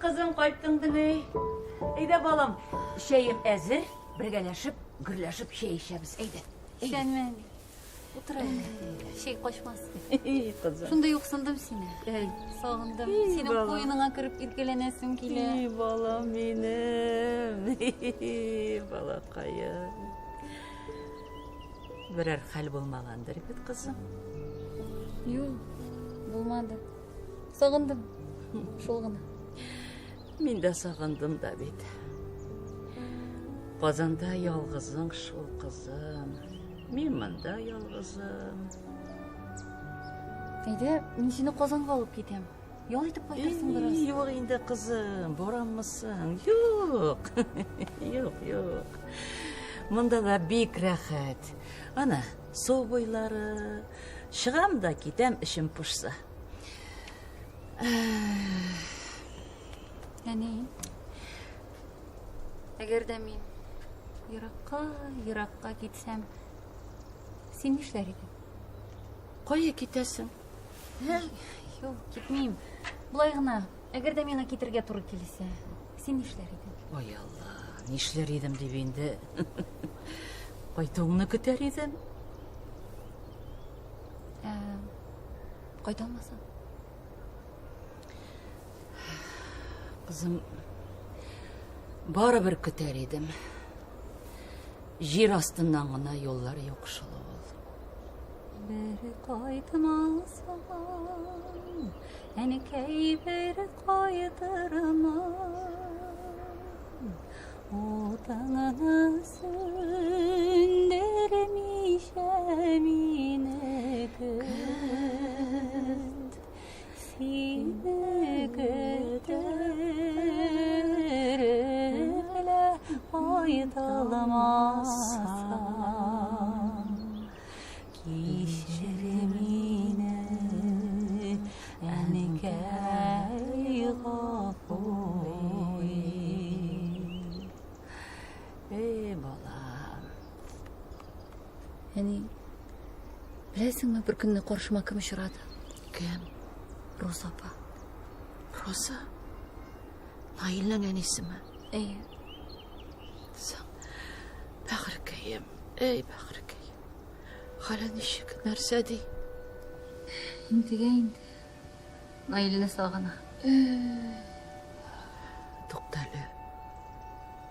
Кызым, кайттың дими. Әйдә, балам, чәем әзер. Бергәләшеп, гөрләшеп чәй эчәбез. Әйдә. Исәнме, әни. Утыр әле. Чәй качмас. Кызым. Шундый юксындым сине. Әй. Сагындым. И, Синең балам. куеныңа кереп иркәләнәсем килә. И, балам минем. И, балакаем. Берәр хәл булмагандыр бит, кызым. Юк, булмады. Сагындым. Шул гына. Мин дә сагындым да бит. Казанда ялгызың шул, кызым. Мин монда ялгызым. Әйдә, мин сине Казанга алып китәм. Ял итеп кайтырсың бераз. Юк инде, кызым, бараммысың? Юк. Юк, юк. Монда да бик рәхәт. Ана, су буйлары. Чыгам да китәм, эчем пошса. Әни, әгәр дә мин еракка, еракка китсәм, син нишләр идең? Кая китәсең? Юк, китмим. Болай гына, әгәр дә миңа китергә туры килсә, син нишләр идең? Ой, Алла, нишләр идем дип инде. Кайтуыңны көтәр идем. Ә, кайта алмасаң? Кызым, барыбер көтәр идем. Җир астыннан гына юллар юк шул ул. Бер кайтмасаң, әнкәй бер кайтырмын. Утыңны сүндермичә мине көт. Сине көтеп лә кайталмасам, Кичер мине, әнкәй, гафу ит. Эй, балам. Әни, беләсеңме, бер көнне каршыма кем очрады? Кем? Роза апа. Роза? Наилнең әнисеме? Әйе. Соң, бәгырькәем, эй, бәгырькәем. Хәле ничек, нәрсә ди? Интегә инде. Наилне сагына. Туктале.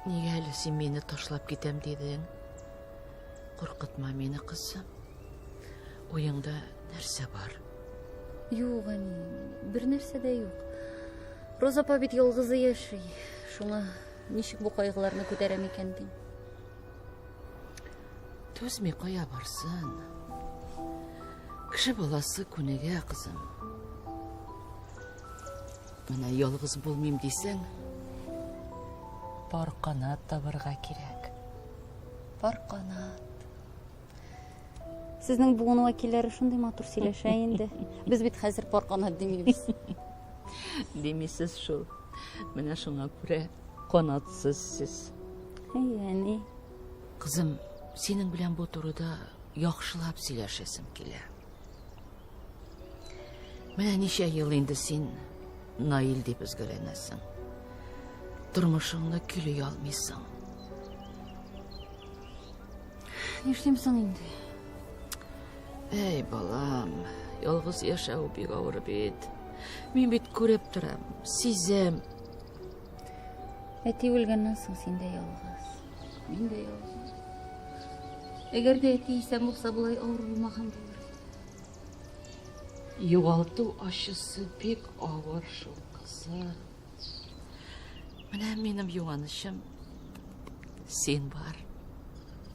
Нигә әле син мине ташлап китәм дидең? Куркытма мине, кызым. Уеңда нәрсә бар? Юк, әни, бер нәрсә дә юк. Роза апа бит ялгызы яши. Шуңа ничек бу кайгыларны күтәрәм икән дим. Түзми кая барсын. Кеше баласы күнегә, кызым. Менә ялгыз булмыйм дисәң, пар канат табырга кирәк. Пар канат. Сезнең буын вәкилләре шундый матур сөйләшә инде. Без бит хәзер пар канат димибез. Димисез шул. Менә шуңа күрә канатсыз сез. Әй, әни. Кызым, синең белән бу турыда яхшылап сөйләшәсем килә. Менә ничә ел инде син Наил дип өзгәләнәсең. Тормышыңны көйли алмыйсың. Нишлим соң инде? Әй, балам, ялгыз яшәү бик авыр бит. Мин бит күреп торам, сизәм. Әти үлгәннән соң син дә ялгыз. Мин дә ялгыз. Әгәр дә әти исән булса, болай авыр булмаган булыр. Югалту ачысы бик авыр шул, кызым. Менә минем юанычым син бар.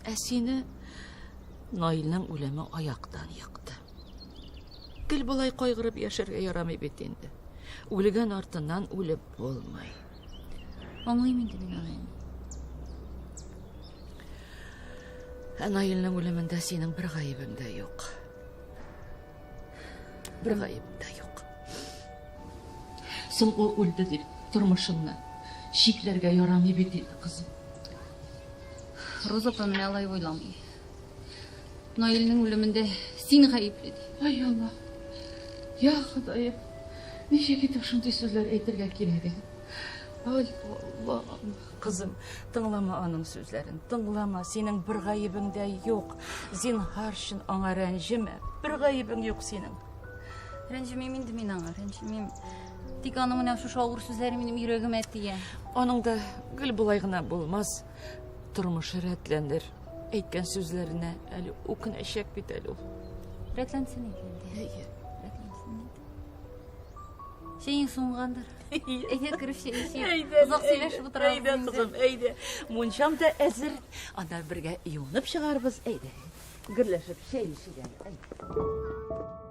Ә сине Наилнең үлеме аяктан екты. Гел болай кайгырып яшәргә ярамый бит инде. Үлгән артыннан үлеп булмый. Аңлыйм инде мин аны. Ә Наилнең үлемендә синең бер гаебең дә юк. Бер гаебең дә юк. Соң ул үлде дип тормышыңны чикләргә ярамый бит инде, кызым. Роза апа менә алай уйламый. Наилнең үлемендә син гаепле ди. Ай Алла. Я Ходаем. Ничек итеп шундый сүзләр әйтергә кирәк иде? Ай, Аллам. Кызым, тыңлама аның сүзләрен. Тыңлама, синең бер гаебең дә юк. Зинһар өчен аңа рәнҗемә. Бер гаебең юк синең. Рәнҗемим инде мин аңа, рәнҗемим. Тик аның менә шушы авыр сүзләре минем йөрәгемә тия. Аның да гел болай гына булмас. Тормышы рәтләнер. Әйткән сүзләренә әле үкенәчәк бит әле ул. Рәтләнсен инде. Әйе. Рәтләнсен инде. Чәең суынгандыр. Әйдә кереп чәй эчик. Әйдә, Озак сөйләшеп утырабыз Әйдә, инде. кызым, әйдә. Мунчам да әзер. Анда бергә юынып чыгарбыз, әйдә. Гөрләшеп чәй эчик әле. Әйдә.